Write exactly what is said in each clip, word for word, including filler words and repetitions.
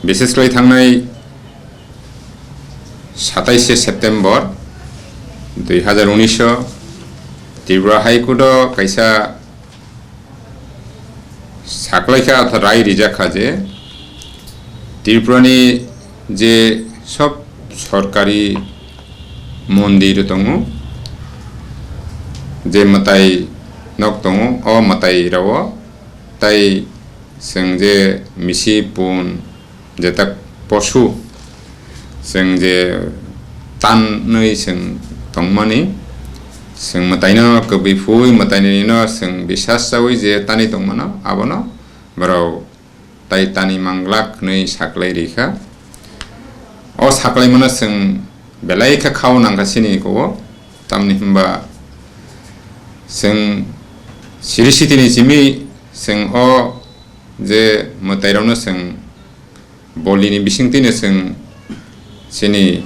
Bises khlai thangnai satais September dui hazar unis o Tripura High Court o kaisa saklaikha, arthat rai rijakha je Tripurani je sob sorkari mondir tongo, je mwtai nok tongo, o mwtai rao tai chwng je misi pun jetak posu chwng je tanwi chwng tongmani, chwng mwtaino kwbwi phui mwtainino chwng bisas chawi je tanwi tongmano, abono borok tai tanwi manglak hwnwi saklai rikha. O saklaimano chwng belai kha khao nangkha chini eko-o, tamni hwnba chwng siri sitini simi chwng o je mwtairokno chwng bolini bisingtwino chwng chini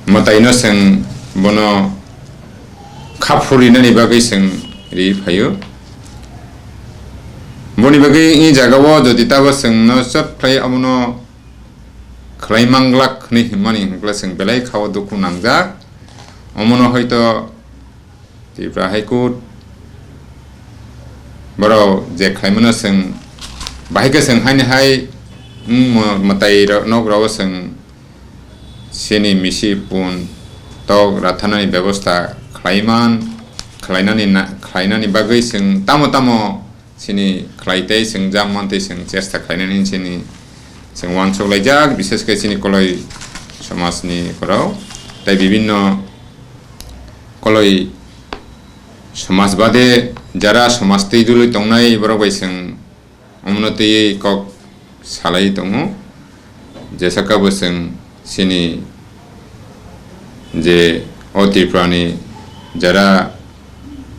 mwtaino chwng bono kha phurinani bagwi chwng ri phaio. Boni bagwi i jagao jodi tabo chwngno chot khlai abono khlai manglak hwnwi hwnmani hwnkhe chwng belai khao dukhu nangjak. Omono hoito Tripura High Court borok je khlaimano chwng bahai khe chwng haini hai wng mo-, mwtai ro-, nok rao chwng chini misi pun tok rathanani bebosta khlaiman, khlainani na-, khlainani bagwi chwng tamo tamo chini khlai tei chwng jam mantwi chwng chesta khlainani chini chwng uansuk laijak, bishes khe chini koloi somajni borok tei bibinno koloi somaj bade jara somaj twi dului tongnai borok bai chwng omono twiwi kok salai tongo. Jesakabo chwng chini je o Tripurani jara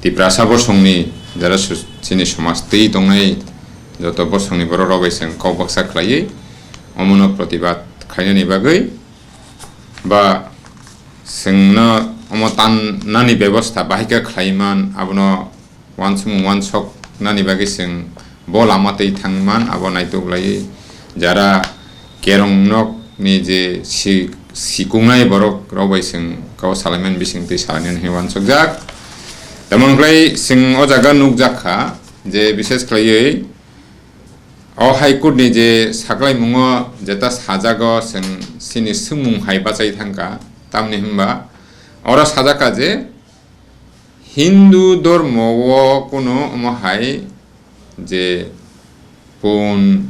Tiprasa bosongni jara su-, chini somaj twi tongnai joto bosongni borok rok bai chwng kok baksa khlaiwi omono protibad khainani bagwi ba chwngno omo tan nani bebosta bahai khe khlai man, abono uansukmung uansok nani bagwi chwng bo lama twi thang man, abo naituk laiwi jara kerong nok ni je si-, sikungnai borok rok bai chwng kok salai man bising twi salai nani hwnwi uansukjak. Tamo wngkhlai chwng o jaga nukjak kha je bishes khlaiwi o High Court ni je saklaimungo jeta sajago chwng chini swngmung hai bachai thangkha, tamni hwnba oro sajakha je Hindu dhormo o kuno omo hai je pun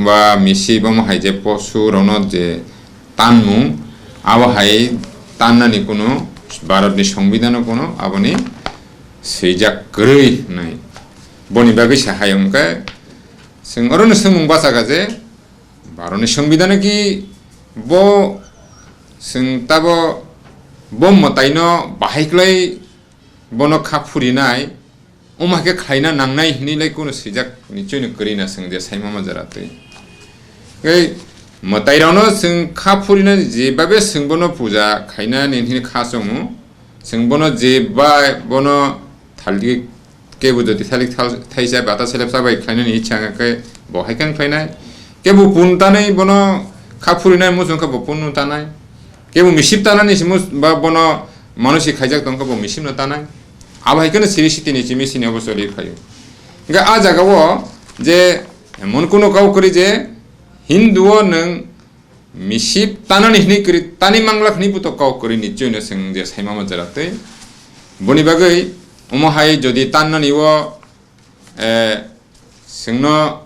ba misi omo hai je posu rokno je tanmung, abo hai tannani kuno Bharat ni Songbidan o kuno aboni swijak kwrwi hwnwi. Boni bagwi sa hai wngkhe chwng orono swngmung bachakha je Bharat ni Songbidan o ki bo chwng tabo bo mwtaino bahai kwlai bono kha phurinai, omo hai khe khlaina nangnai hwnwi lai kuno swijak ni chwino kwrwi na chwng je saimama jora twi. Tei mwtairokno chwng kha phurina jebabe chwng bono puja khaina ni hwnwi kha chongo, chwng bono jeba bono thaldi kebo jodi thalik thal-, thaisa bata selep sabai khlainani ichha wngkha khe bo hai khe wng khlainai. Kebo pun tanai bono kha phurinai muchung khe bo pun no tanai. Kebo misip tanani si mus-, ba bono manosi khaijak tong khe bo misip no tanai. Abo hai kheno siri sitini chimi sini obo choli phaio. Hingkhe a jaga o je emon kuno kau kwrwi je Hindu o nwng misip tanani hwnwi kwrwi tani manglak hwnwi buto kok kwrwi ni chwino chwng je saimama jora twi. Boni bagwi omo hai jodi tannani o, eh, chwngno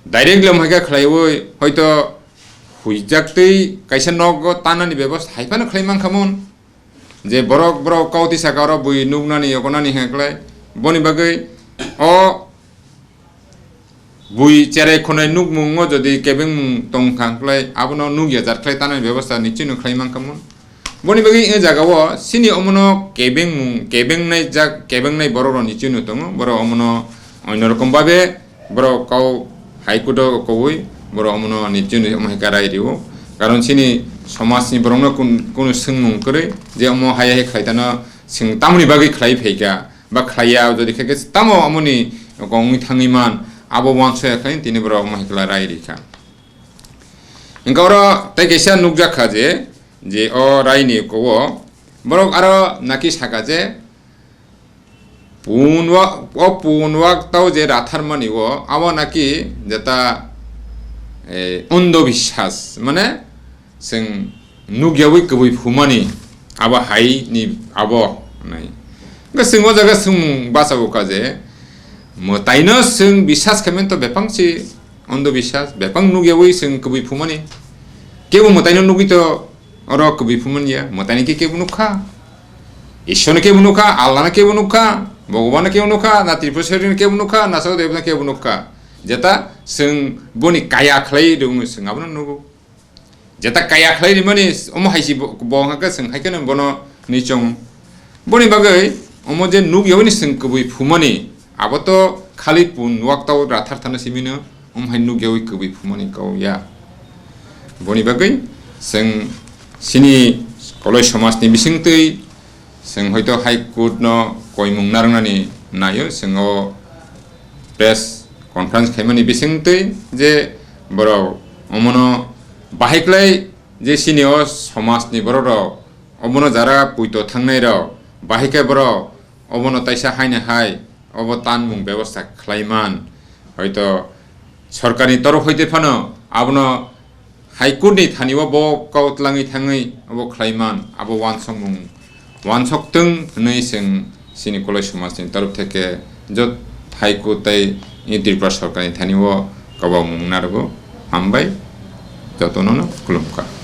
direct le omo hai khe khlaiwi hoito huijak twi kaisa nogo tannani bebosta hai phano khlai mankha mun. Je borok, borok kau tisa karo bui nuknani, yokonani hwnklai. Boni bagwi o bui cherai khonai nukmungo jodi kebengmung tongkha hwnklai, abono nukya jat khlai tanani bebosta ni chwino khlai mankha mun. Boni bagwi e jagao chini omono kebengmung, kebengnai jak, kebengnai borok rok ni chwino tongo. Borok omono onno rokom babe borok kau High Court o kowi borok omono ni chwngno omo hai khe rai rio. Karon chini somaj ni borok no kun-, kunu swngmung kwrwi je omo hai hai khlai tano chwng tamoni bagwi khlai phaikha ba khlaiya, jodi khe khe tamo omoni kongwi thangwi man, abo uansukya khe tini borok omo hai khe rai rikha. Hwnkhe oro tei kaisa nukjak kha je, je o raini kowo borok aro naki saka je, punwa-, o punwak tau je ratharmani o, abo naki jeta, eh, ondobiswas, mane, chwng nukyawi kwbwi phumani abo hai ni abo nai. Hwnkhe chwng o jaga chwng bachago kha je, mwtaino chwng biswas khaimani to bebak si ondobiswas, bebak nukyawi chwng kwbwi phumani. Kebo mwtaino nugwi to oro kwbwi phumani ya, mwtaino khe kebo nukha. Ishwarno kebo nukha, Allahno kebo nukha, Bhagwano kebo nukha, na Tripurasarino kebo nukha, na Sago Debotano kebo nukha. Jeta chwng boni kaya khlai rwngwi chwng abono nugo. Jeta kaya khlai rimani omo hai si bo, bo hwnkha khe chwng hai kheno bono ni chong. Boni bagwi omo je nukyawi ni chwng kwbwi phumani, abo to khali punwak tau rathar thana simino, omo hai nukyawi kwbwi phumani kau ya. Boni bagwi chwng chini Koloi somaj ni bisingtwi chwng hoito High Court no koimung narwknani naio, chwng o press conference khaimani bisingtwi je borok omono bahai khlai je chini o somaj ni borok rok omono jara puito thangnai rok bahai khe borok obono taisa haino hai obo tanmung bebosta khlai man, hoito sorkarni torof hoite phano abono High Court ni thani o bo kau tlangwi thangwi obo khlai man, abo uansukmung uansuk tong hwnwi chwng chini Koloi somaj ni torof theke jot High Court tei Tripura sorkar ni thani o kabamung narwgo. Hambai, jotono no khulumkha.